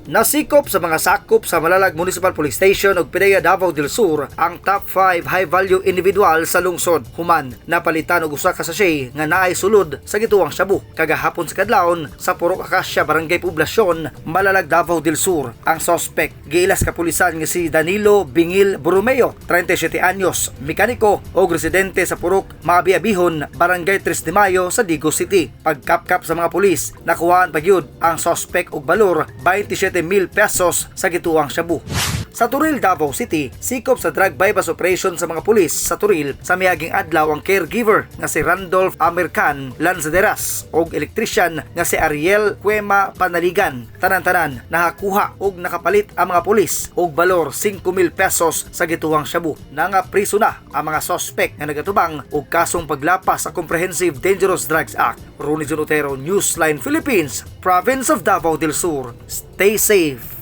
Nasikop sa mga sakop sa Malalag Municipal Police Station ug PDEA Davao del Sur ang top 5 high value individual sa lungsod. Human napalitan og usa ka sachet nga naay sulod sa gituwang shabu kagahapon sa kadlawon sa Purok Acacia, Barangay Poblacion, Malalag, Davao del Sur. Ang suspect giilas kapulisan nga si Danilo Bingil Borromeo, 37 anyos, mekaniko o residente sa Purok Maabi-abihon, Barangay 3 de Mayo sa Digos City. Pagkapkap sa mga pulis, nakuhaan pa gyud ang suspect og balor 27,000 pesos sa gituwang shabu. Sa Toril, Davao City, sikop sa drug bypass operation sa mga pulis sa Toril sa miaging adlaw ang caregiver nga si Randolph Amercan Lanzaderas og electrician nga si Ariel Cuema Panaligan. Tanan-tanan nakakuha og nakapalit ang mga pulis og balor 5,000 pesos sa gituwang shabu. Nangapriso na ang mga suspect nga nagatubang og kasong paglapas sa Comprehensive Dangerous Drugs Act. Ronnie Junotero, Newsline Philippines, Province of Davao del Sur. Stay safe.